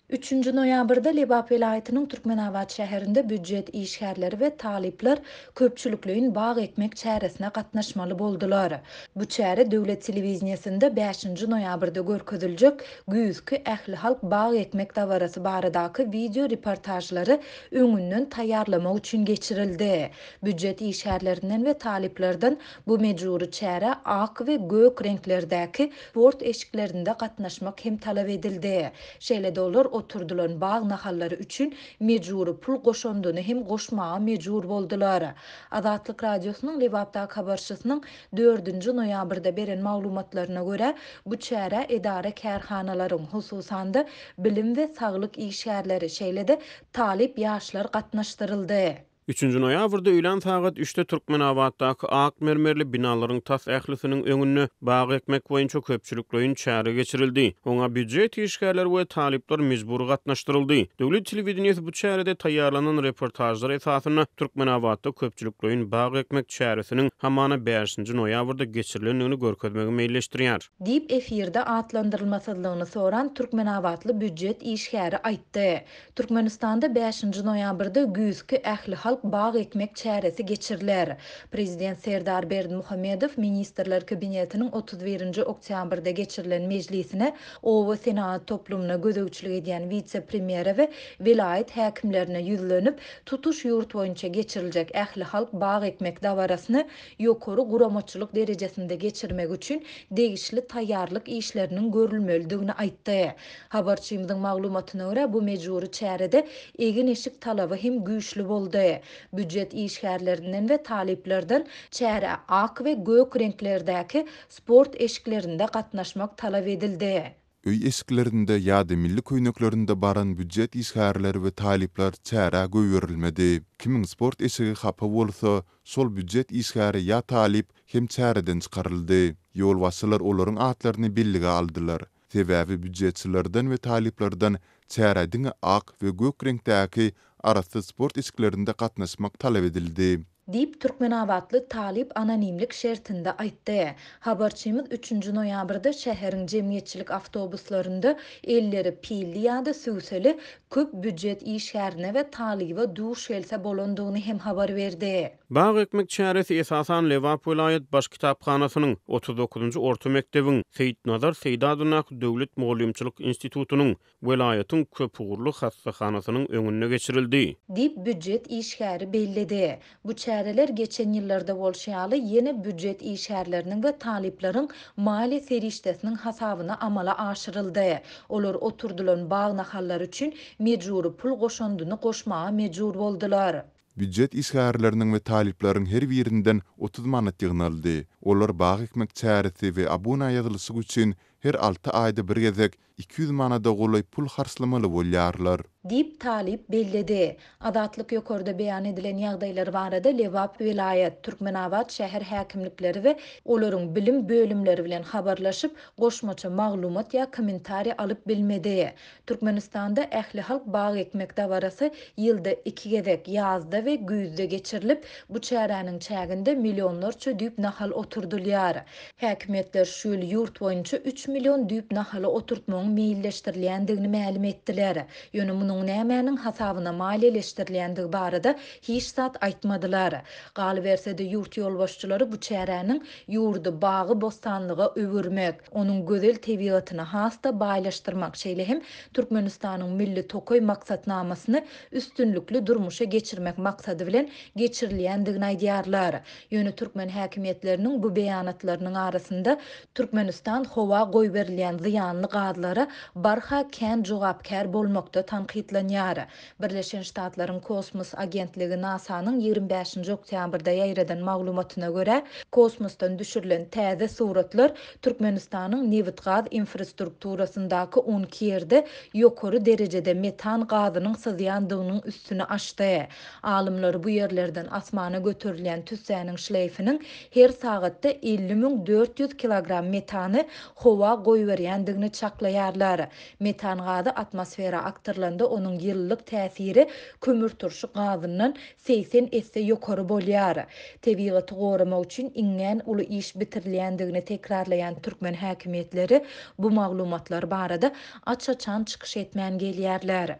Üçünji noýabrda Lebap welaýatynyň Türkmenabat şäherinde býujet işgärleri we talyplar köpçülikleýin bag ekmek çäresine gatnaşmaly boldular. Bu çäre döwlet telewideniýesinde bäşinji noýabrda görkeziljek güýzki ählihalk bag ekmek dabarasy baradaky wideo reportažlary öňünden taýýarlamak üçin geçirildi. Býujet işgärlerinden we talyplardan bu mejbury çärä ak we gök reňklerdäki sport eşiklerinde gatnaşmak hem talap edildi. Şeýle-de olar oturdylan bag nahallary üçin mejbury pul goşandyny hem goşmaga mejbur boldular. Azatlyk Radiosynyň Lebapdaky habarçysynyň dördünji noýabrda beren maglumatlaryna görä, bu çärä edara-kärhanalaryň, hususan-da, bilim we saglyk işgärleri, şeýle-de talyp ýaşlar gatnaşdyryldy. Üçünji noýabrda öýlän sagat üçde Türkmenabatdaky ak mermerli binalaryň tas ählisiniň öňünde bag ekmek boýunça köpçülikleýin çäre geçirildi. Oňa býujet işgärleri we talyplar mejbury gatnaşdyryldy. Döwlet telewideniýesi bu çärede taýýarlanan reportažlar esasynda Türkmenabatda köpçülikleýin bag ekmek çäresiniň hamana bäşinji noýabrda geçirilendigini görkezmegi meýilleşdirýär. Diýip, efirde atlandyrylmasyzlygyny soran türkmenabatly býujet işgäri aýtdy. Türkmenistanda bäşinji noýabrda güýzki ählihalk bag ekmek çäresi geçiriler. Prezident Serdar Berdimuhamedow Ministrler Kabinetiniň 31 nji oktýabrda geçirilen mejlisine oba senagat toplumyna gözegçilik edýän wise-premýere we welaýat häkimlerine ýüzlenip, tutuş ýurt boýunça geçiriljek ählihalk bag ekmek dabarasyny ýokary guramaçylyk derejesinde geçirmek üçin degişli taýýarlyk işleriniň görülmelidigini aýtdy. Habarçymyzyň maglumatyna görä, bu mejbury çärede egin-eşik talaby hem güýçli boldy. Býujet işgärlerinden we talyplardan çärä ak we gök reňklerdäki sport eşiklerinde gatnaşmak talap edildi. Öý eşiklerinde ýa-da milli köýneklerinde baran býujet işgärleri we talyplar çärä goýberilmedi. Kimiň sport eşigi hapa bolsa, şol býujet işgäri ýa talyp hem çäreden çykaryldy. Ýolbaşçylar olaryň atlaryny bellige aldylar. Sebäbi býujetçilerden we talyplardan çärä diňe ak we gök reňkdäki arassa sport eşiklerinde gatnaşmak talap edildi. Diýip, türkmenabatly talyp anonimlik şertinde aýtdy. Habarçymyz üçünji noýabrda şäheriň jemgyýetçilik awtobuslarynda elleri pilli ýa-da sübseli köp býujet işgärine we talyba duş gelse bolandygyny hem habar berdi. Bag ekmek çäresi esasan Lebap welaýat baş kitaphanasynyň, 39-njy orta mekdebiň, Seýitnazar Seýdi adyndaky döwlet mugallymçylyk institutynyň, welaýatyň köpugurly hassahanasynyň öňünde geçirildi. Diýip, býujet işgäri belledi. Bu çäreler geçen ýyllarda bolşy ýaly, ýene býujet işgärleriniň we talyplaryň maliýe serişdesiniň hasabyna amala aşyryldy. Olar oturdylan bag nahallary üçin mejbury pul goşandyny goşmaga mejbur boldular. Býujet işgärleriniň we talyplaryň her birinden 30 manat ýygnaldy. Olar bag ekmek çäresi we abuna ýazylyşyk üçin her alty aýda bir gezek 200 manada golaý pul harçlamaly bolýarlar. Diýip, talyp belledi. Azatlyk ýokarda beýan edilen ýagdaýlar barada Lebap welaýat, Türkmenabat şäher häkimlikleri we olaryň bilim bölümleri bilen habarlaşyp, goşmaça maglumat ýa kommentariý alyp bilmedi. Türkmenistanda ählihalk bag ekmek dabarasy ýylda iki gezek, ýazda we güýzde geçirilip, bu çäräniň çäginde millionlarça düýp nahal oturdylýar. Häkimiýetler şu ýyl ýurt boýunça üç million düýp nahaly oturtmagyň meýilleşdirilýändigini mälim etdiler. Ýöne munuň nämäniň hasabyna maliýeleşdirilýändigi barada hiç zat aýtmadylar. Galyberse-de, ýurt ýolbaşçylary bu çäräniň ýurdy bagy-bossanlyga öwürmek, onuň gözel tebigatyny has-da baýlaşdyrmak, şeýle hem Türkmenistanyň Milli tokaý maksatnamasyny üstünlikli durmuşa geçirmek maksady bilen geçirilýändigini aýdýarlar. Ýöne türkmen häkimiýetleriniň bu beýanatlarynyň arasynda Türkmenistan howa goýberilýän zyýanly gazlara barha kän jogapkär bolmakda tankytlanýar. Birleşen Ştatlaryň kosmos agentligi NASA-nyň 25-nji oktýabrda ýaýradan maglumatyna görä, kosmosdan düşürilen täze suratlar Türkmenistanyň nebitgaz infrastrukturasyndaky 12 ýerde ýokary derejede metan gazynyň syzýandygynyň üstüni açdy. Alymlar bu ýerlerden asmana göterilýän tüssäniň şleýfiniň her sagatda 50 400 kilogram metany howa goýberýändigini çaklaýarlar. çykarýarlar. Metan gazy atmosfera akdyrylanda onuň ýylylyk täsiri kömürturşy gazyndan 80 esse ýokary bolýar. Tebigaty goramak üçin iňňän uly iş bitirilýändigini tekrarlaýan türkmen häkimiýetleri bu maglumatlar barada aç-açan çykyş etmän gelýärler.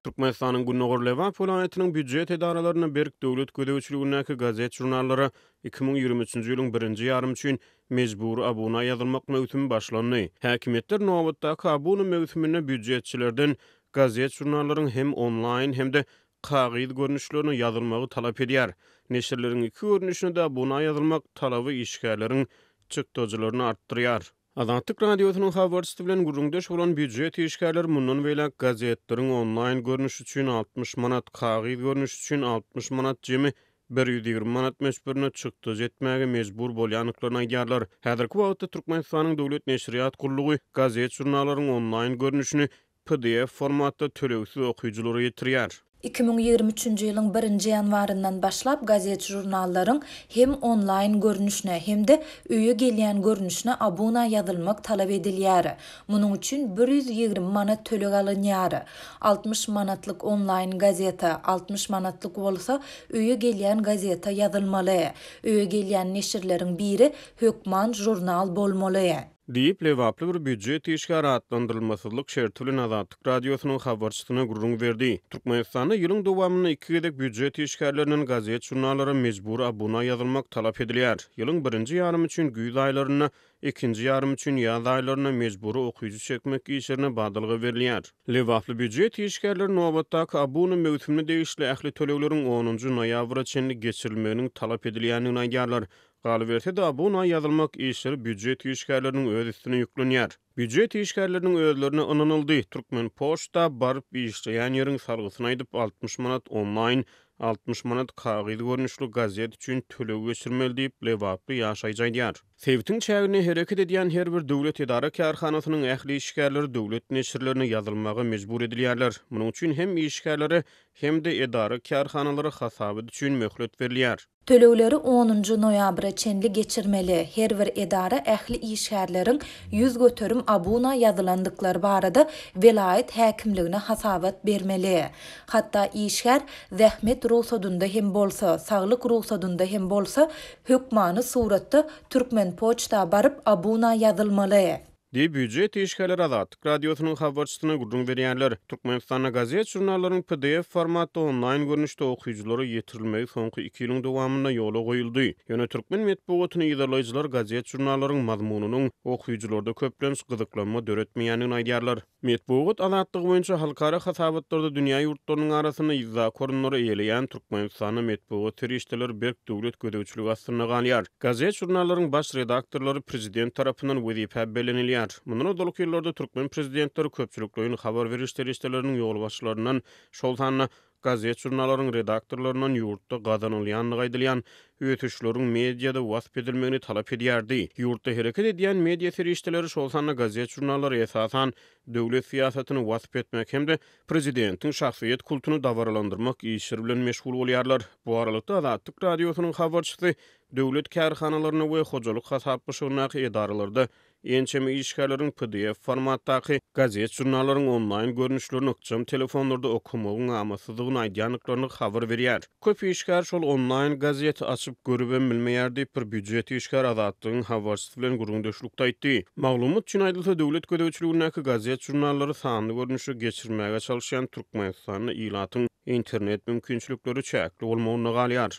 Türkmenistanyň gündogar Lebap welaýatynyň býujet edaralarynda berk döwlet gözegçiligindäki gazet-žurnallara 2023-nji ýylyň birinji ýarymy üçin mejbury abuna ýazylmak möwsümi başlandy. Häkimiýetler nobatdaky abuna möwsüminde býujetçilerden gazet-žurnallaryň hem onlaýn, hem-de kagyz görnüşlerine ýazylmagy talap edýär. Neşirleriň iki görnüşine-de abuna ýazylmak talaby işgärleriň çykdajylaryny artdyrýar. Azatlyk Radiosynyň habarçysy bilen gürrüňdeş bolan býujet işgärleri mundan beýläk gazetleriň onlaýn görnüşi üçin 60 manat, kagyz görnüşi üçin 60 manat, jemi 120 manat möçberinde çykdajy etmäge mejbur bolýandyklaryny aýdýarlar. Häzirki wagtda Türkmenistanyň Döwlet neşirýat gullugy gazet-žurnallaryň onlaýn görnüşini pdf formatda tölegsiz okyjylara ýetirýär. 2023-nji ýylyň birinji ýanwaryndan başlap gazet-žurnallaryň hem onlaýn görnüşine, hem-de öýe gelýän görnüşine abuna ýazylmak talap edilýär. Munuň üçin 120 manat töleg alynýar. 60 manatlyk onlaýn gazete, 60 manatlyk bolsa öýe gelýän gazete ýazylmaly. Öýe gelýän neşirleriň biri hökman žurnal bolmaly. Diýip, lebaply bir býujet işgäri atlandyrylmasyzlyk şerti bilen Azatlyk Radiosynyň habarçysyna gürrüň berdi. Türkmenistanda ýylyň dowamynda iki gezek býujet işgärlerinden gazet-žurnallara mejbury abuna ýazylmak talap edilýär. Ýylyň birinji ýarymy üçin güýz aýlarynda, ikinji ýarymy üçin ýaz aýlarynda mejbury okyjy çekmek işlerine badalga berilýär. Lebaply býujet işgärleri nobatdaky abuna möwsümine degişli ähli tölegleriň onunjy noýabra çenli geçirilmeginiň talap edilýändigini aýdýarlar. Galyberse-de, abuna ýazylmak işleri býujet işgärleriniň öz üstüne ýüklenýär. Býujet işgärleriniň özlerine ynanyldy. Türkmenpoçta baryp, işleýän ýeriň salgysyny aýdyp, 60 manat onlaýn, 60 manat kagyz görnüşli gazet üçin töleg geçirmeli diýip, lebaply ýaşaýjy aýdýar. Sebitiň çäginde hereket edýän her bir döwlet edara-kärhanasynyň ähli işgärleri döwlet neşirlerine ýazylmaga mejbur edilýärler. Munuň üçin hem işgärlere, hem-de edara-kärhanalara hasabat üçin möhlet berilýär. Tölegleri onunjy noýabra çenli geçirmeli. Her bir edara ähli işgärleriň 100% abuna ýazylandyklary barada welaýat häkimligine hasabat bermeli. Hatda işgär zähmet rugsadynda hem bolsa, saglyk rugsadynda hem bolsa, hökmany suratda Türkmenpoçta baryp abuna ýazylmaly. Diýip, býujet işgärleri Azatlyk Radiosynyň habarçysyna gürrüň berýärler. Türkmenistanda gazet-žurnallaryň pdf formatda onlaýn görnüşde okyjylara ýetirilmegi soňky iki ýylyň dowamynda ýola goýuldy. Ýöne türkmen metbugatyny yzarlaýjylar gazet-žurnallaryň mazmunynyň okyjylarda köplenç gyzyklanma döretmeýändigini aýdýarlar. Metbugat azatlygy boýunça halkara hasabatlarda dünýä ýurtlarynyň arasynda yzdaky orunlary eýeleýän Türkmenistanda metbugat serişdeleri berk döwlet gözegçiligi astynda galýar. Gazet-žurnallaryň baş redaktorlary prezident tarapyndan wezipä bellenilýär. Mundan ozalky ýyllarda türkmen prezidentleri köpçülikleýin habar beriş serişdeleriniň ýolbaşçylaryndan, şol sanda gazet-žurnallaryň redaktorlaryndan ýurtda gazanylýandygy aýdylýan ösüşleriň mediada wasp edilmegini talap edýärdi. Ýurtda hereket edýän media serişdeleri, şol sanda gazet-žurnallar esasan döwlet syýasatyny wasp etmek hem-de prezidentiň şahsyýet kultuny dabaralandyrmak işleri bilen meşgul bolýarlar. Bu aralykda, Azatlyk Radiosynyň habarçysy döwlet kärhanalarynda we hojalyk hasaplaşygyndaky edaralarda Ençeme işgärleriň pdf formatdaky gazet-žurnallaryň onlaýn görnüşlerini ykjam telefonlarda okamagyň amatsyzdygyny aýdýandyklaryny habar berýär. Köp işgär şol onlaýn gazeti açyp görübem bilmeýär diýip, bir býujet işgäri Azatlygyň habarçysy bilen gürrüňdeşlikde aýtdy. Maglumat üçin aýdylsa, döwlet gözegçiligindäki gazet-žurnallary sanly görnüşe geçirmäge çalyşýan Türkmenistanda ilatyň internet mümkinçilikleri çäkli bolmagynda galýar.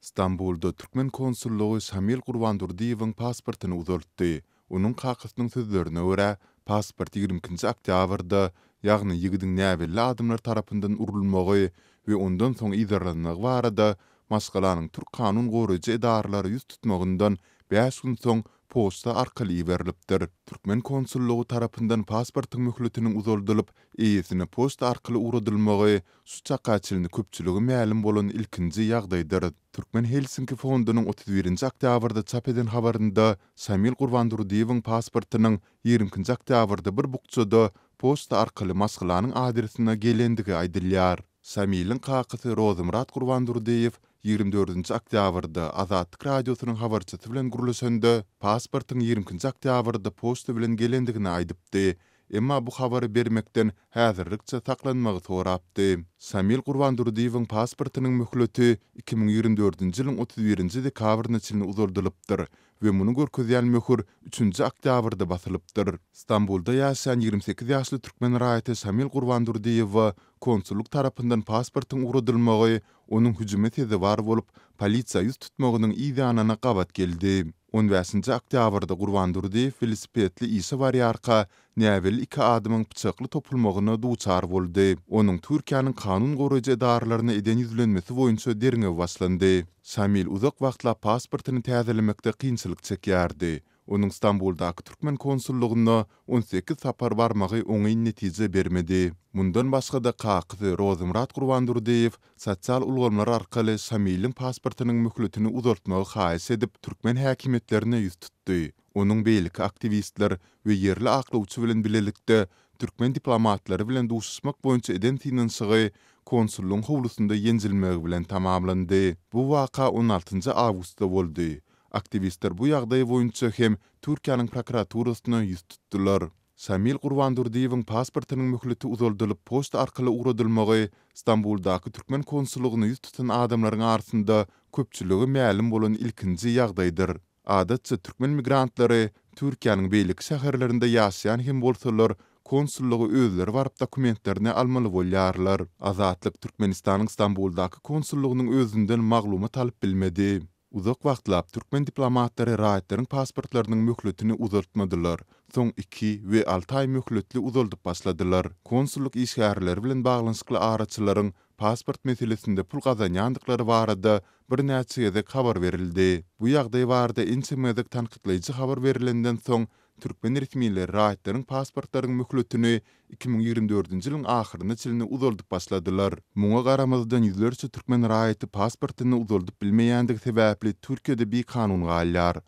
Stambulda türkmen konsullygy Şamil Gurbandurdyýewiň pasportyny uzaltdy. Onuň kakasynyň sözlerine görä, pasport 22-nji oktýabrda, ýagny ýigidiň näbelli adamlar tarapyndan urulmagy we ondan soň yzarlanmagy barada maşgalanyň türk kanun goraýjy edaralara ýüz tutmagyndan bäş gün soň poçta arkaly iberilipdir. Türkmen konsullygy tarapyndan pasportyň möhletiniň uzaldylyp, eýesine poçta arkaly ugradylmagy şu çaka çenli köpçülige mälim bolan ilkinji ýagdaýdyr. Türkmen Helsinki fondunyň 31-nji oktýabrda çap eden habarynda Şamil Gurbandurdyýewiň pasportynyň 22-nji oktýabrda bir bukjada poçta arkaly maşgalanyň adresine gelendigi aýdylýar. Şamiliň kakasy Rozymyrat Gurbandurdyýew. 24 nji oktýabrda Azatlyk Radiosynyň habarçysy bilen gürleşende, pasportyň 22 nji oktýabrda poçta bilen gelendigini aýdypdy, emma bu habary bermekden häzirlikçe saklanmagy sorapdy. Şamil Gurbandurdyýewiň pasportynyň möhleti 2024-nji ýylyň 31 nji dekabryna çenli uzaldylypdyr we muny görkezýän möhür üçünji oktýabrda basylypdyr. Stambulda ýaşaýan 28 ýaşly türkmen raýaty Şamil Gurbandurdyýewe konsullyk tarapyndan pasportyň ugradylmagy onuň hüjüme sezewar bolup, polisiýa ýüz tutmagynyň yz ýanyna gabat geldi. On bäşinji oktýabrda Gurbandurdyýew welosipedli işe barýarka, näbelli iki adamyň pyçakly topulmagyna duçar boldy. Onuň Türkiýäniň kanun goraýjy edaralaryna eden ýüzlenmesi boýunça derňew başlandy. Şamil uzak wagtlap pasportyny täzelemekde kynçylyk çekýärdi. Onuň Stambuldaky türkmen konsullygyna 18 sapar barmagy oňyn netije bermedi. Mundan başga-da kakasy Rozymyrat Gurbandurdyýew sosial ulgamlar arkaly Şamiliň pasportynyň möhletini uzaltmagy haýyş edip, türkmen häkimiýetlerine ýüz tutdy. Onuň beýleki aktiwistler we ýerli aklawçy bilen bilelikde türkmen diplomatlary bilen duşuşmak boýunça eden synanyşygy konsullygyň howlusynda ýenjilmegi bilen tamamlandy. Bu waka on altynjy awgustda boldy. Aktiwistler bu ýagdaý boýunça hem Türkiýäniň prokuraturasyna ýüz tutdular. Şamil Gurbandurdyýewiň pasportynyň möhleti uzaldylyp poçta arkaly ugradylmagy Stambuldaky türkmen konsullygyna ýüz tutan adamlaryň arasynda köpçülige mälim bolan ilkinji ýagdaýdyr. Adatça türkmen migrantlary Türkiýäniň beýleki şäherlerinde ýaşaýan hem bolsalar, konsullyga özleri baryp dokumentlerini almaly bolýarlar. Azatlyk Türkmenistanyň Stambuldaky konsullygynyň özünden maglumat alyp bilmedi. Uzak wagtlap türkmen diplomatlary raýatlaryň pasportlarynyň möhletini uzaltmadylar, soň iki we alty aý möhletli uzaldyp başladylar. Konsullyk işgärleri bilen baglanyşykly araçylaryň pasport meselesinde pul gazanýandyklary barada birnäçe gezek habar berildi. Bu ýagdaý barada ençeme gezek tankytlaýjy habar berlenden soň, türkmen resmileri raýatlaryň pasportlaryň möhletini 2024-nji ýylyň ahyryna çenli uzaldyp başladylar. Muňa garamazdan, ýüzlerçe türkmen raýaty pasportyny uzaldyp bilmeýändigi sebäpli Türkiýede bikanun galýar.